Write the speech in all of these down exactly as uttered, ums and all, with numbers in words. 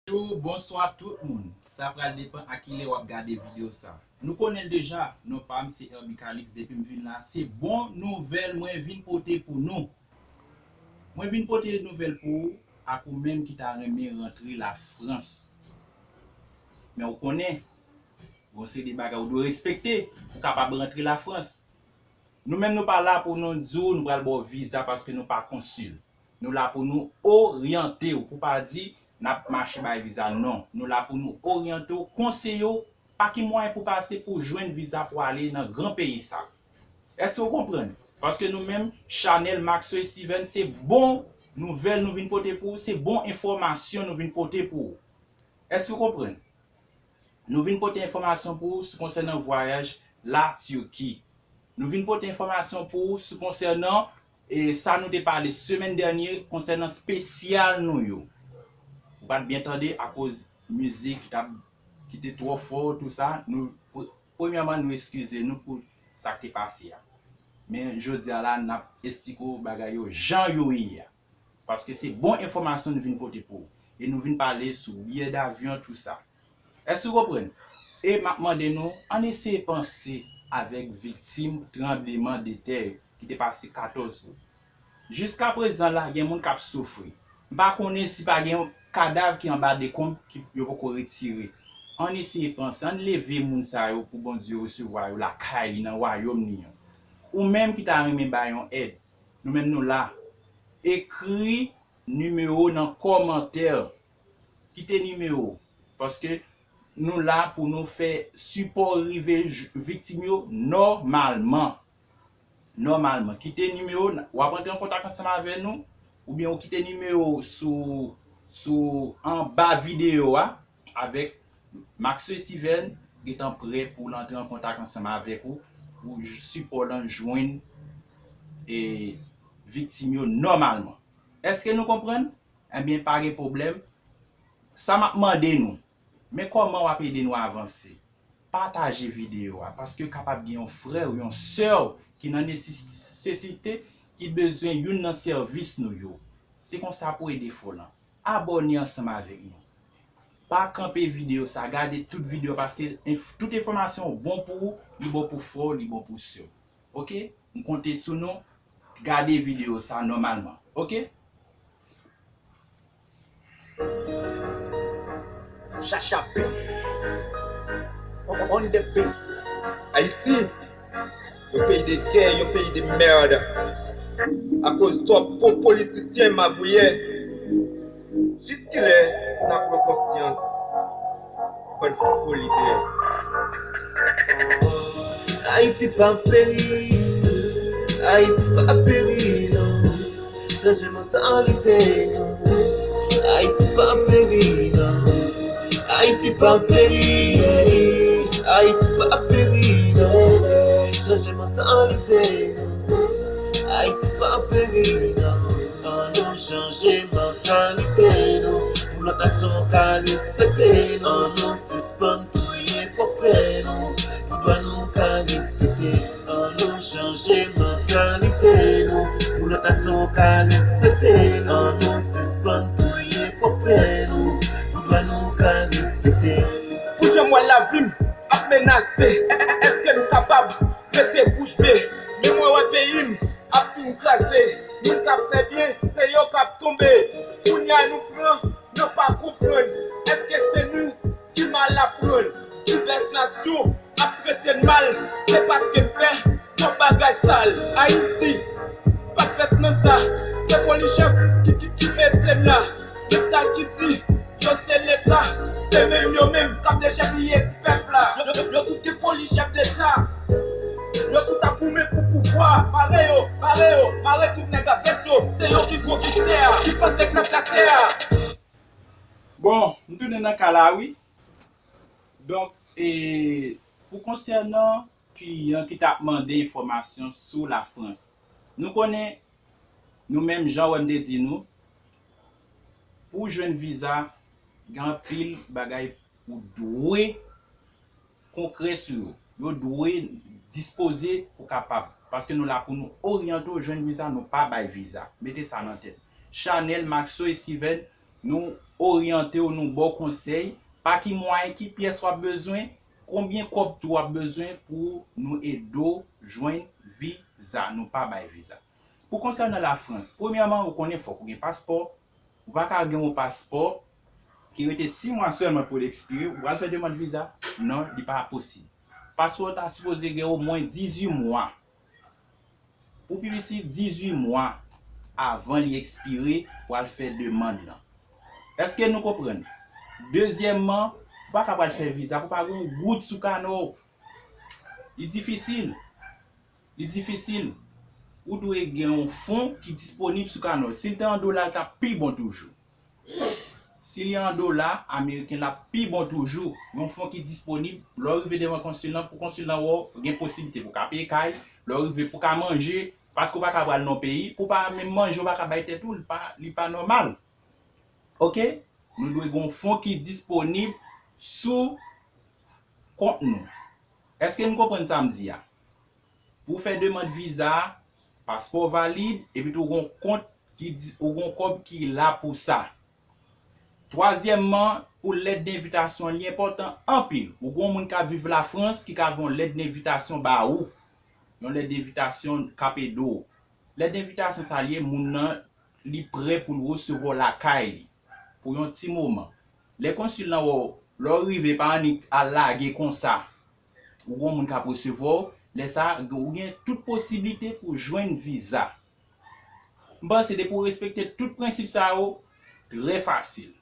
Bonjou, bonswa tout moun. Sa pral depann a kilè w ap gade videyo sa. Nou konnen l deja, non pa m se Herby Calix, depi m vin la, se bon nouvèl mwen vin pote pou nou. Mwen vin pote nouvèl pou ou, ak ou menm ki ta renmen rantre Lafrans. Men ou konnen, gon seri de bagay ou dwe respekte pou w kapab rantre Lafrans. Nou menm nou pa la pou nou di w nou pral ba w viza paske nou pa konsil. Nou la pou nou oryante w, pou pa di n ap mache bay viza, non. Nou la pou nou oryante w, konseye w pa ki mwayen pou pase pou w jwenn viza pou ale nan gran peyi sa. Èske w konprann? Paske nou menm, chanèl Maxo e Steven, se bon nouvèl nou vin pote pou ou, se bon enfòmasyon nou vin pote pou ou. Èske w konprann? Nou vin pote enfòmasyon pou ou sou konsènan vwayaj la Turquie. Nou vin pote enfòmasyon pou ou sou konsènan, e, sa nou te pale semèn dènye konsènan spesyal nou yo. Ou pa t byen tande akoz mizik ki t ap, ki te twò fò, tou sa. Nou, pre-, premyèman, nou eskize nou pou sa k te pase a. Men jodi a la, n ap esplike w bagay yo jan yo ye a. Paske se bon enfòmasyon nou vin pote pou ou. E nou vin pale sou biyè davyon, tou sa. Èske w konprann? E m ap mande nou, ann eseye panse avèk viktim tranbleman de tè ki te pase katòz out. Jiska prezan la, gen moun k ap soufri. M pa konnen si pa gen yon kadav ki anba dekonb ki yo poko retire. Ann eseye panse, ann leve moun sa yo pou Bondye resevwa yo lakay li, nan wayòm li an. Ou menm ki ta renmen bay yon èd, nou menm nou la. Ekri nimewo w nan kòmantè. Kite nimewo w. Paske nou la pou nou fè sipò rive j-, viktim yo nòmalman. Nòmalman. Kite nimewo w, w ap rantre an kontak ansanm avè nou, oubyen ou kite nimewo w sou, sou anba videyo a, avèk Maxo e Steven gentan prè pou l antre an kontak ansanm avèk ou, pou j-, sipò w lan jwenn, e, viktim yo nòmalman. Èske nou konprann? Ebyen, pa gen pwoblèm. Sa m ap mande nou, men kòman w ap ede nou avanse? Pataje videyo a, paske kapab gen yon frè w, yon sè w ki nan nesesite, ki bezwen youn nan sèvis nou yo. Se konsa pou ede fò w lan. Abòne ansanm avèk nou. Pa kanpe videyo sa, gade tout videyo, paske enf-, tout enfòmasyon bon pou ou, li bon pou frè w, li bon pou sè w. Oke? M konte sou nou. Gade videyo sa nòmalman. Oke? Chacha Beats on the beat. Ayiti, yon peyi de gè, yon peyi de mèd. Akoz twòp fo politisyen magouyè. Jiskilè n ap pran konsyans? Bann fo lidè. Ayiti p ap peri, Ayiti p ap peri, non. Chanje mantalite nou. Ayiti p ap peri, non. Ayiti p ap peri, Ayiti p ap peri, non. Chanje mantalite nou. Ayiti p ap peri, non. Ann nou chanje mantalite nou, pou lòt nasyon ka respekte nou. Ann nou sispann touye pwòp frè nou, pou dwa nou ka respekte. Ann nou chanje mantalite nou, pou lòt nasyon ka respekte nou. Ann nou sispann touye pwòp frè nou, pou dwa nou ka respekte. Pou jan m wè lavi m ap menase, èske m kapab rete bouch be? Men mwen wè peyi m ap fin kraze. Moun k ap fè byen, se yo k ap tonbe. Kounye a nou pran nan pa konprann. Èske se nou ki mal aprann? Divès nasyon ap trete n mal, se paske n fè twòp bagay sal. Ayiti pa t fèt nan sa, se foli chèf ki, ki, ki mete n la. Leta ki di yo se Leta, se menm yo menm k ap dechèpiye ti pèp la. Yo, yo, yo tout gen foli chèf deta. Yo tout ap goumen pou pouvwa. Mare yo, mare yo, mare tout nèg ak vès yo. Se yo ki gwo gangstè a, ki panse k ap gate a. Bon, m tounen nan ka la, wi. Donk, e, pou konsènan kliyan ki t ap mande enfòmasyon sou Lafrans, nou konnen, nou menm, jan w wè m te di nou, pou w jwenn viza, gen anpil bagay ou dwe konkrè sou yo. Yo dwe dispoze pou kapab. Paske nou la pou nou oryante w jwenn viza, nou pa bay viza. Mete sa nan tèt. Chanèl Maxo e Steven, Nou oryante w, nou ba w konsèy, pa ki mwayen, ki pyès w ap bezwen, konbyen kòb tou w ap bezwen pou nou ede w jwenn viza. Nou pa bay viza. Pou konsènan Lafrans, premyèman, ou konnen fòk ou gen paspò. Ou pa ka gen yon paspò ki rete sis mwa sèlman pou l ekspire, ou pral fè demann viza. Non, li pa posib. Paspò w ta sipoze gen omwen dizuit mwa. Pou pi piti, dizuit mwa avan li ekspire, pou al fè demann lan. Èske nou konprann? Dezyèmman, ou pa ka pral fè viza pou pa gen yon goud sou kanò w. Li difisil. Li difisil. Ou dwe gen yon fon ki disponib sou kanò. Si l te an dola, l t ap pi bon toujou. Si li an dola ameriken, l ap pi bon toujou. Yon fon ki disponib, lè w rive devan konsil lan, pou konsil lan wè w, gen posiblite pou w ka peye kay, lè w rive pou w ka manje, paske w pa ka pral nan peyi, pou w pa menm manje, w pa ka bay tèt ou, li pa, li pa nòmal. Oke? Nou dwe gen yon fon ki disponib sou kont nou. Èske nou konprann sa m di a? Pou w fè demann viza a, paspò w valid, epi tou w gen yon kont ki di, ou gen yon kòb ki la pou sa. Twazyèmman, pou lèt denvitasyon, li enpòtan anpil. Ou gen yon moun k ap viv Lafrans ki ka voye yon lèt denvitasyon ba ou. Yon lèt denvitasyon k ap ede w. Lèt denvitasyon sa l ye, moun nan, li prè pou l resevwa w lakay li pou yon ti moman. Lè konsil lan wè w, lè w rive pa annik al lage konsa, ou gen yon moun k ap resevwa w, lè sa a, ou gen tout posiblite pou w jwenn viza. M panse depi w respekte tout prensip sa yo, trè fasil.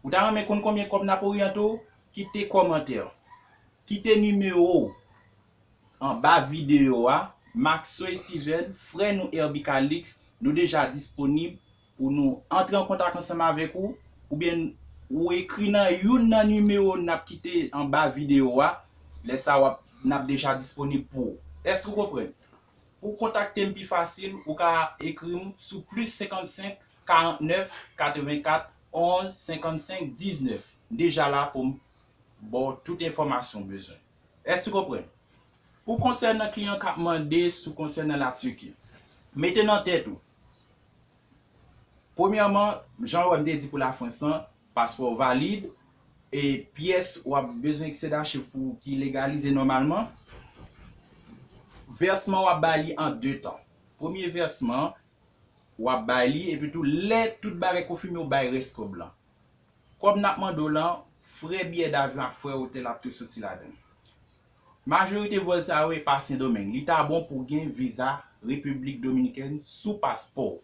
Ou ta renmen konn konbyen kòb n ap oryante w? Kite kòmantè. Kite nimewo w anba videyo a. Maxway Steven, frè nou Herby Calixte, nou deja disponib pou nou antre an kontak ansanm avèk ou, oubyen ou ekri nan youn nan nimewo n ap kite anba videyo a. Lè sa a, w ap, n ap deja disponib pou ou. Èske w konprann? Pou w kontakte m pi fasil, ou ka ekri m sou plis senkannsenk, karantnèf, katrevenkat, onz, senkannsenk, diznèf. M deja la pou m ba w tout enfòmasyon w bezwen. Èske w konprann? Pou konsènan kliyan k ap mande sou konsènan Latiki, mete nan tèt ou, premyèman, jan w wè m te di pou Lafrans lan, paspò w valid, e pyès w ap bezwen, et cetera, chiv pou ki legalize nòmalman. Vèsman w ap bay li an de tan. Premye vèsman, w ap bay li, epi tou, lè tout bagay konfime, w bay rès kòb lan. Kòb n ap mande w lan, frè biyè davyon ak frè otèl ap tou soti ladan l. Majorite vòl sa yo e pa Sendomeng. Li ta bon pou w gen viza Repiblik Dominikèn sou paspò w.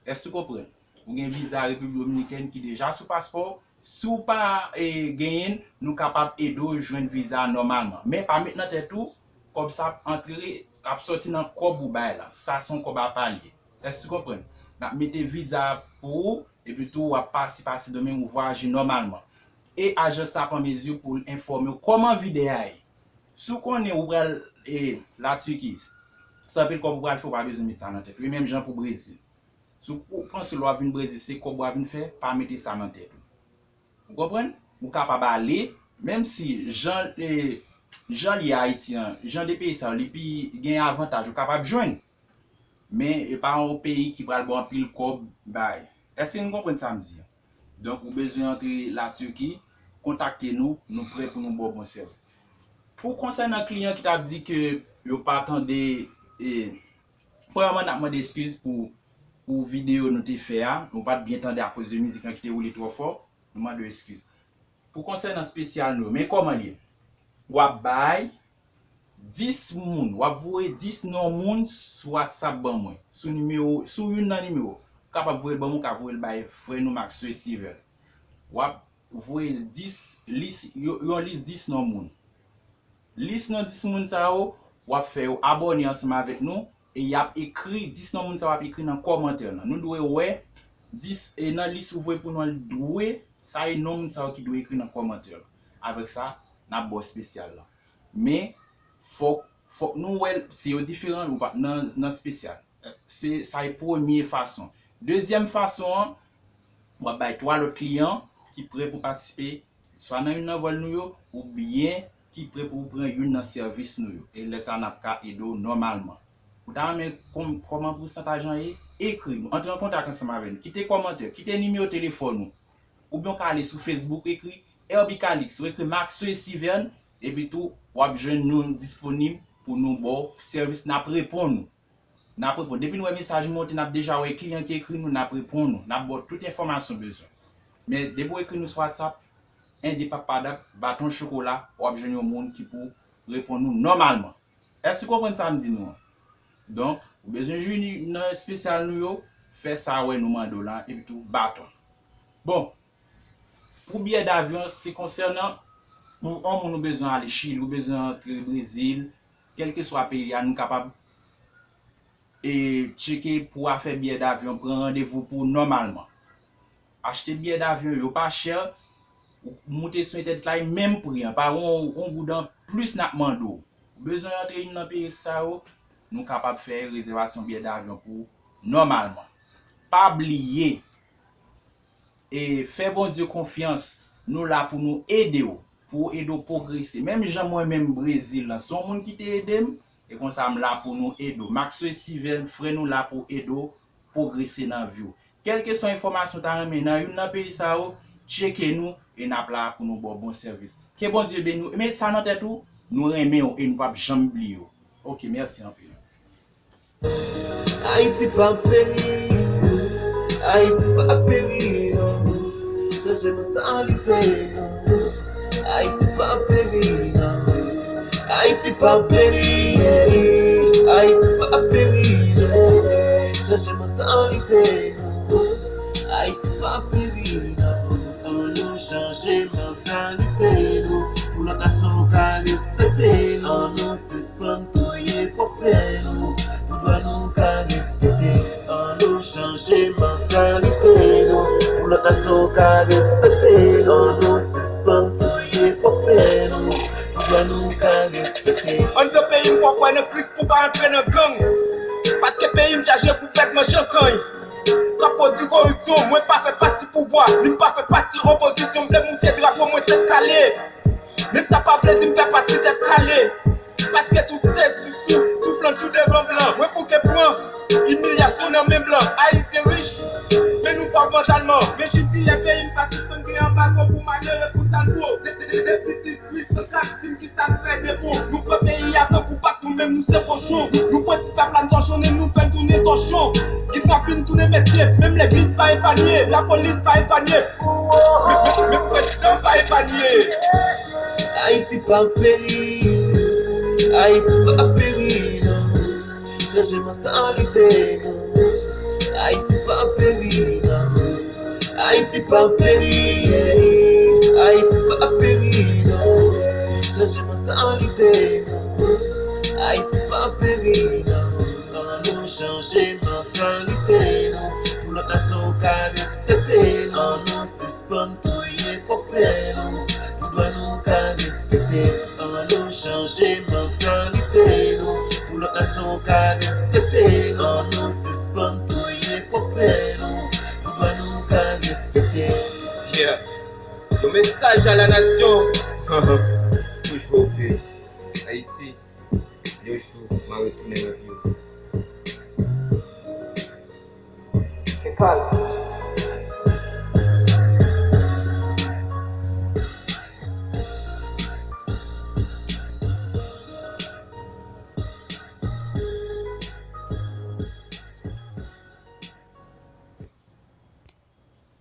Èske w konprann? Ou gen viza Repiblik Dominikèn ki deja sou paspò w. Si w pa, e, genyen l, nou kapab ede w jwenn viza a nòmalman. Men pa met nan tèt ou, kòb sa ap antre, ap sòti nan kòb ou bay la. Sa se yon kòb apa l ye. Èske w konprann? N ap mete viza a pou ou, epi tou w ap pase pa Sendomeng, ou vwayaje nòmalman. E ajans la ap an mezi pou l enfòme w kòman vide a ye. Si w konnen ou pral, e, Latiki, se anpil kòb ou pral fè, ou pa bezwen met sa nan tèt ou. E menm jan pou Brezil. Si w panse lè w ap vin Brezil, se kòb w ap vin fè, pa mete sa nan tèt ou. Ou konprann? Ou kapab ale, menm si jan, e, jan li ye Ayiti an, jan de peyi sa yo, li pi gen avantaj, ou kapab jwenn. Men, e pa yon peyi ki pral ba w anpil kòb bay. Èske n konprann sa m di an? Donk, ou bezwen antre Latiki, kontakte nou, nou prè pou nou ba w bon sèvis. Pou konsènan kliyan ki t ap di ke yo pa tande, e, premyèman, n ap mande eskiz pou, pou videyo nou te fè a, nou pa t byen tande akoz de mizik lan ki te woule twò fò, nou mande w eskiz. Pou konsènan espesyal nou yo, men kòman l ye. W ap bay dis moun, w ap voye dis non moun sou WhatsApp ban mwen, sou nimewo, sou youn nan nimewo. Ou kapab voye l ban mwen, ou ka voye l bay frè nou Maxway Steven. W ap voye l dis, lis, yo-, yon lis dis non moun. Lis non dis moun sa yo, w ap fè yo abòne ansanm avèk nou, e y ap ekri, dis non moun sa yo ap ekri nan kòmantè lan. Nou dwe wè dis, e nan lis ou voye pou nou an, dwe, sa e non moun sa yo ki dwe ekri nan kòmantè lan. Avèk sa, n ap ba w espesyal lan. Men, fòk, fòk nou wè l, si yo diferan, ou pa, nan, nan espesyal. Se, sa e premye fason. Dezyèm fason an, w ap bay twa lòt kliyan ki prè pou patisipe, swa nan youn nan vòl nou yo, oubyen ki prè pou pran youn nan sèvis nou yo. E lè sa a, n ap ka ede w nòmalman. Ou ta renmen kòm-, kòman pousantaj lan ye? ekri nou, antre an kontak ansanm avè nou, kite kòmantè, kite nimewo telefòn ou, oubyen w ka ale sou Facebook, ekri Herby Calix, ou ekri Maxway Siverne, epi tou w ap jwenn nou disponib pou nou ba w sèvis, n ap reponn ou. N ap reponn. Depi n wè mesaj monte, n ap deja wè kliyan ki ekri nou, n ap reponn ou. N ap ba w tout enfòmasyon w bezwen. Men depi w ekri nou sou WhatsApp, en de papadap, baton chokola, w ap jwenn yon moun ki pou reponn ou nòmalman. Èske w konprann sa m di nou an? Donk, ou bezwen jwi nan espesyal nou yo, fè sa w wè nou mande w lan, epi tou baton. Bon, pou biyè davyon, se konsènan pou yon moun ou bezwen ale Chili, ou bezwen antre Brezil, kèlkeswa peyi a, nou kapab e tcheke pou afè biyè davyon, pran randevou pou nòmalman. Achte biyè davyon yo pa chè, ou moute sou entènèt la, e menm pri an, pa yon, yon goud an plis n ap mande w. Ou bezwen antre youn nan peyi sa yo, nou kapab fè rezèvasyon biyè davyon pou ou nòmalman. Pa bliye, e fè Bondye konfyans, nou la pou nou ede w, pou ede w pwogrese. Menm jan mwen menm Brezil lan, se yon moun ki te ede m, e konsa m la pou nou ede w. Maxway Siverne, frè nou la pou ede w pwogrese nan vi w. Kèlkeswa enfòmasyon w ta renmen nan youn nan peyi sa yo, tcheke nou e n ap la pou nou ba w bon sèvis. Ke Bondye beni w. Met sa nan tèt ou, nou renmen w e nou p ap janm bliye w. Oke, mèsi anpil. Ayiti p ap peri, Ayiti p ap peri, non. Chanje mantalite nou. Ayiti p ap peri, non. Ayiti p ap peri, Ayiti p ap peri, non. Chanje mantalite nou. Ayiti p ap peri, non. Ann nou chanje mantalite nou. Pou lòt nasyon ka respekte nou. Ann nou sispann touye pwòp frè nou. Pou dwa nou ka respekte. Ann nou chanje mantalite nou. Pou lòt nasyon ka respekte. Ann nou sispann touye pwòp frè nou. Pou dwa nou ka respekte. Anndan peyi m fò kwè nan Kris pou pa antre nan gang. Paske peyi m chaje gouvènman chankann k ap pwodui koripsyon. Mwen pa fè pati pouvwa, ni m pa fè pati opozisyon. M vle moute drapo mwen tèt kale. Men sa pa vle di m fè pati tèt kale. Paske tout se sousou, souflantjou devan blan. Mwen bouke pran imilyasyon nan men blan. Ayisyen rich, men nou pòv mantalman. Men jis ilè peyi m pa sispann gen anbago pou malere, pou salvo. De, de, de, depi dis uit san kat, di m kisa n fè de bon. Nou pran peyi a tankou bak, nou menm nou se kochon. Nou, nou pran ti pèp la, n tòchonnen, nou fè l tounen tòchon. Kidnapin tounen metye, menm legliz pa epanye, lapolis pa epanye. Men, men, men prezidan pa epanye. Ayiti p ap peri, Ayiti p ap peri, non. Chanje mantalite nou. Ayiti p ap peri, non. Ayiti p ap peri, Ayiti p ap peri, non. Chanje mantalite nou. Ayiti p ap peri, non. Ann nou chanje mantalite nou. Pou lòt nasyon ka respekte nou. Ann nou sispann touye pwòp frè nou. Pou dwa nou ka respekte. Ann nou chanje mantalite nou. Pou lòt nasyon ka respekte. Ann nou sispann touye pwòp frè nou. Pou dwa nou ka respekte. Yeah. Yon mesaj a la nasyon. Toujou vre. Ayiti, yon jou, m a retounen nan vi w. Ekal.